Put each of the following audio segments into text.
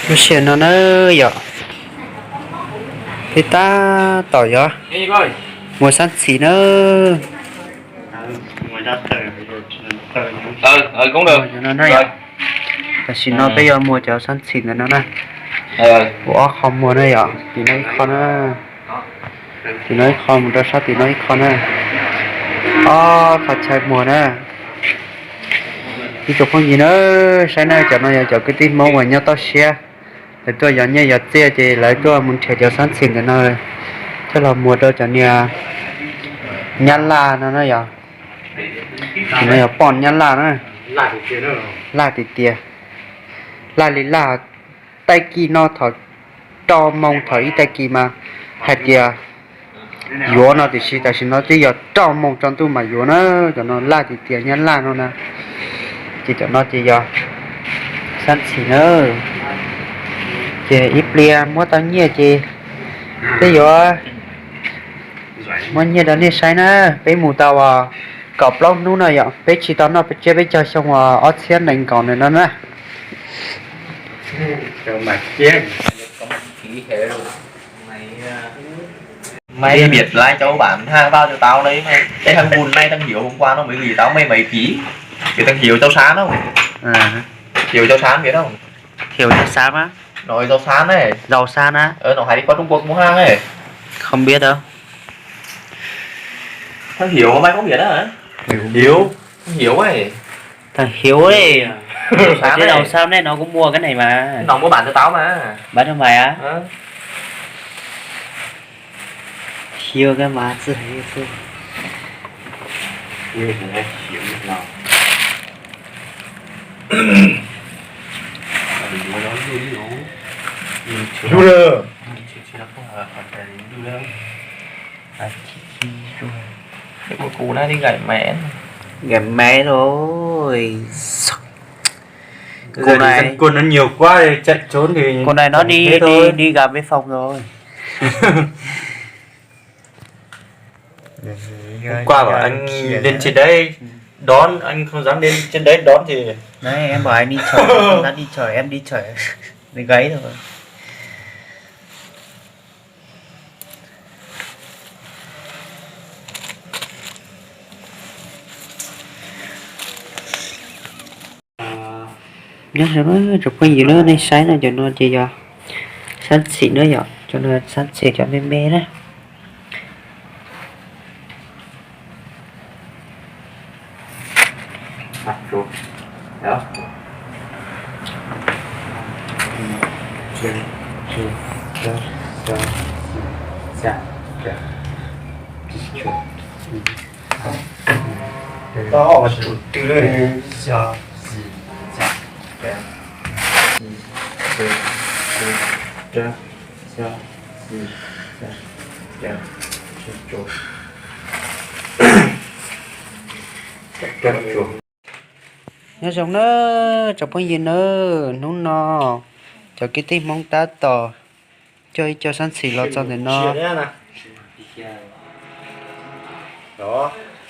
Lub sij hawm no na yom, peb tab tom yuav mus xab ntxhim na. Tam sim no peb yuav muag cov xab ntxhim ntawm no na. Ua ob qho muag na yom, tim no ib qho na. Tim no ib qho mus rau sab tim no ib qho na. Ob qho chaw muag na. Ib tsoom phooj ywg na, saib na, cov no yog cov kwv tij Hmoob uas nyob toj siab, lawv tuaj yos nyiaj yos txiaj ces lawv tuaj mus nrhiav cov xab ntxhim ntawm no coj los muag rau cov niag nyab laj no na yom. Cov no yog poj nyab laj na, laj tiag tiag, laj li laj. Tag kis no thaum rau moos thaum ib tag kis mas hais tias yuav no tiam sis tam sim no twb yog rau moos tsaus ntuj mas yuav na. Cov no laj tiag tiag nyab laj no na. Ces cov no ces yog xab ntxhim na. Ces ib pliag muab tau nyiaj ces peb yuav muab nyiaj rau nej saib na. Peb mus tau kaum plaub hnub no yom, peb tsis tau noj peb tsiab peb caug xyoo uas ob txhiab nees nkaum ntawm no na. Mày biết lái cháu bản hàng tao cho tao đấy mày. Cái thằng Vun này thằng Hiếu hôm qua nó mới gửi tao mày mấy ký. Cái thằng Hiếu cháu Sán không? Hiếu cháu Sán biết không? Hiểu cháu Sán á? Nói cháu Sán này. Giàu Sán á? Ờ, nó hay đi qua Trung Quốc mua hàng ấy. Không biết đâu. Thằng Hiếu mày có biết á hả? Hiểu. Hiếu. Thằng Hiếu ấy. Thằng Hiếu ấy. Ở trên đầu sao này nó cũng mua cái này mà. Nó mua bản cho tao mà. Bán cho mày á? Ờ. Hiếu cái má chứ. Hiếu cái má. Hiếu. Hiếu. Ai, khi, khi rồi. Cái của cô nó đi gãy mé. Gãy mé thôi. Cô này, dân quân nó nhiều quá thì chạy trốn thì cô này nó đi, đi, đi gặp với Phong rồi. Hôm qua bảo anh lên trên đấy đón, anh không dám lên trên đấy đón thì. Đấy, em bảo anh đi chở, không dám đi chở, em đi chở. Thì gãy rồi. Nyob zoo na tsoom phooj ywg na, nej saib no, cov no ces yog xab ntxhim na yom, cov no xab ntxhim cov me me na. Nyob zoo na tsoom phooj ywg na, hnub no cov kwv tij Hmoob tab tom coj ib co xab ntxhim los txog ntawm no,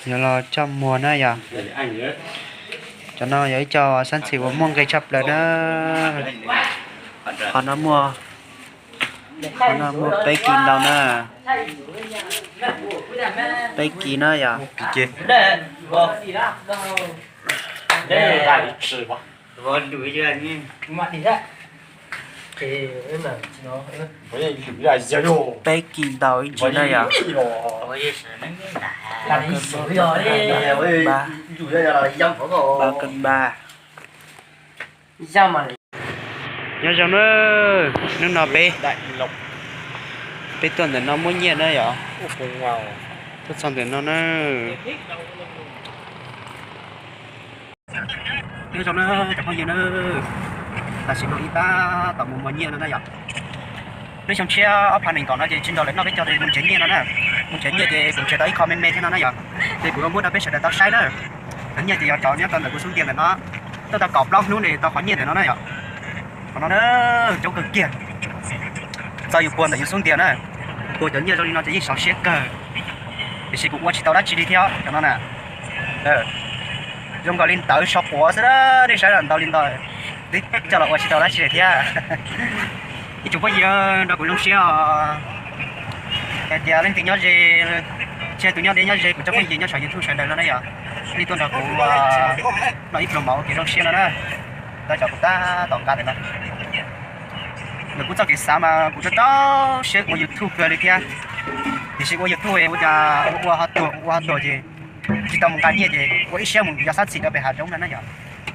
yuav los coj muag na yom. Cov no yog ib co xab ntxhim uas muaj nqi tshaj plaws na. Qhov no muaj, qhov no muaj peb kis ntau na. Peb kis na yom. Peb kis ntau ib ntsis na yom. Ba kis ba. Nyob zoo na, hnub no peb, peb tuaj ntawm no muab nyiaj na yom. Tuaj txog ntawm no na. Nyob zoo na cov phooj ywg na, tam sim no ib tab tom mus muag nyiaj no na yom. Lub xyoo tshiab ob phav nees nkaum no ces tsis nrog lawv noj peb caug ces mus nrhiav nyiaj no na. Mus nrhiav nyiaj ces kuv nrhiav tau ib qho me me thiab no na yom. Ces kuv yuav muab rau peb sawv daws tau saib na. Cov nyiaj ces yog cov nyob rau ntawm kuv xub ntiag ntawm no, tuaj tau kaum plaub hnub ne tau qhov nyiaj ntawm no na yom. Qhov no na, coob kawg kiag. Txog yus puag ntawm yus xub ntiag na. Puag cov nyiaj zoo li no ces yeej sov siab kawg, tiam sis kuv ua tsis tau dab tsi li thiab cov no na. Zoo nkaus li ntawv so quav xwb, nej saib ntau li ntawd. Twb coj los ua tsis tau dab tsi li thiab. Ib tsoom phooj ywg nrog kuv zoo siab os. Hais tias leej twg nyob ze, tsis hais tus nyob deb nyob ze, kuv cov phooj ywg nyob saum YouTube sawv daws no na yom, nej tuaj nrog kuv noj ib pluag mov ua kev zoo siab no na. Tau cov kuv tab tom nqa ntawm no. Ntawm kuv txoj kev xav mas kuv rau rau siab ua YouTube kawg li thiab. Tiam sis ua YouTube ua cas ua ua ho tuag ua ho tuag ces tsis tau mus nqa nyiaj ces ua ib siab mus yos xab txhim rau pem hav zoov no na yom.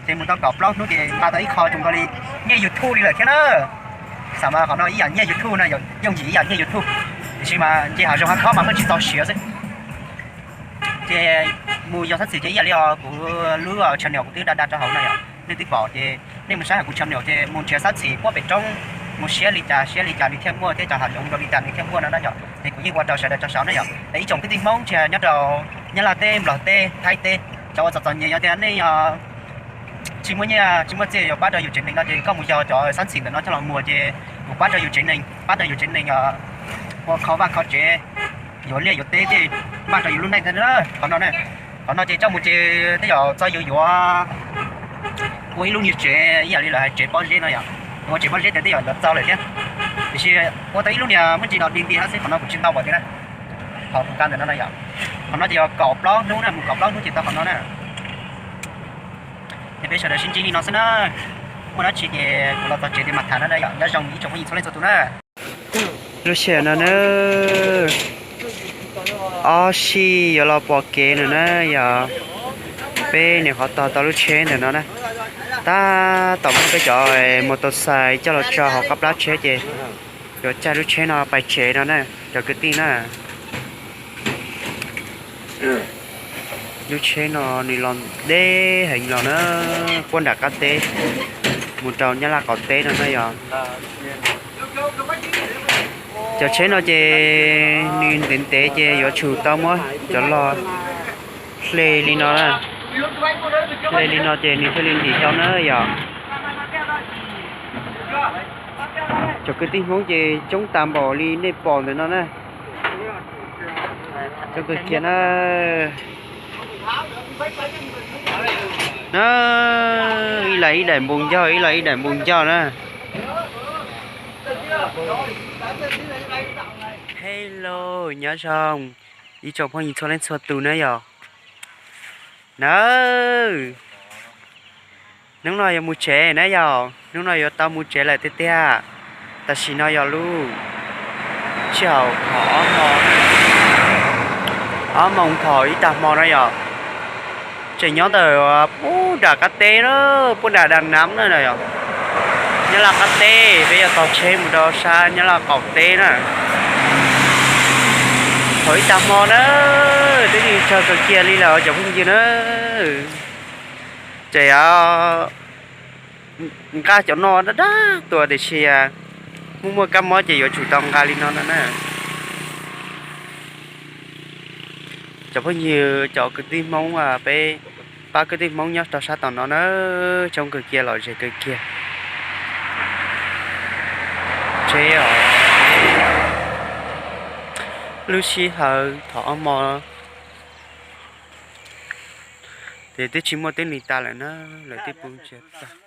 Ces mus tau kaum plaub hnub ces nqa tau ib qho zoo nkaus li nyiaj YouTube li lawm thiab na. Xam mas qhov no ib yam nyiaj YouTube na, yooj yim ib yam nyiaj YouTube. Tiam sis mas nce hav zoov hav khob mas muaj tsis txaus siav xwb. Ces mus yos xab txhim ces ib yam li os kuv lub channel kuv twb da da rau hauv no yom, nej twb pom ces nej mus saib hauv kuv channel ces mus nrhiav xab txhim puag pem roob, mus siab li cas siab li cas nws thiaj muaj thiab cov hav zoov zoo li cas nws thiaj muaj no na yom. Ces kuv yeej ua rau sawv daws tau saib na yom. Es ib tsoom kwv tij Hmoob tsis hais nyob rau Nyab Laj teb, Nplog teb, Thaib teb, cov uas txom txom nyem yog tias nej tsis muaj nyiaj tsis muaj txiaj yuav pab rau yus tsev neeg no ces koj mus yos cov xab txhim ntawm no coj los muag ces mus pab rau yus tsev neeg, pab rau yus tsev neeg ua kho vaj kho tsev, yuav liaj yuav teb tej, npaj rau yus lub neej thiab na. Qhov no na, qhov no ces coj mus ces tej zaum txog yus yuav ua ib lub niag tsev ib yam li lawv hais tsev pob zeb no yom. Ua tsev pob zeb ces tej zaum yuav txog lawm thiab. Tiam sis ua tau ib lub niag muaj ntsis no dig nti xwb, qhov no kuv tsis tau pom tiag na. Qhov kuv nqa ntawm no na yom, qhov no ces yog kaum plaub hnub na, mus kaum plaub hnub ces tau qhov no na. Ces peb sawv daws sib ntsib li no xwb na. Muaj dab tsi ces kuv los txog tsev ces mam tham no na yom. Nyob zoo ib tsoom phooj ywg txhua leej txhua tus na. Lub sij hawm no na, ob sij yuav los pom kev no na yom. Peb nyuam qhuav tos tau lub tsheb ntawm no na. Tab tom muab peb cov mos tos xais coj los tso hauv qab plab tsheb ces yuav caij lub tsheb no pais tsev no na, cov kwv tij na. Lub tsheb no nws los deb heev los na, puag nram qab teb mus rau Nyab Laj qaum teb no na yom. Cov tsheb no ces nws ntev ntev ces yuav tsum tau muab cov log hle li no, hle li no ces nws thiaj li ntim tau na yom. Cov kwv tij Hmoob ces coob tas npaum li nej pom ntawm no na. Coob kawg kiag na. Na, ib leeg ib daim npoo ncauj, ib leeg ib daim npoo ncauj na. Hello, nyob zoo ib tsoom phooj ywg txhua leej txhua tus na yom. Nawb, hnub no yuav mus tsev na yom, hnub no yuav tau mus tsev lawm tiag tiag. Tam sim no yog lub sij hawm thaum ob moos, ob moos thaum ib tag hmo no yom. Tseem nyob ntawm puag nram qab teb na, puag nram Da Nam na yom. Nyab Laj qab teb, peb yuav tos tsheb mus rau sab Nyab Laj qaum teb na. Thaum ib tag hmo na, twb tsis tsawg kawg kiag li lawm cov phooj ywg na. Ces nqa cov no dab dab tuaj tiam sis muaj muaj kab mob ces yuav tsum tau nqa li no no na. Cov phooj ywg, cov kwv tij Hmoob, peb pab kwv tij Hmoob nyob rau sab tom no na, coob kawg kiag, lom zem kawg kiag. Tsheb os, lub sij hawm thaum ob hmo ces twb tsis muaj teb li tas lawm na, lawv twb pw tsiag tag.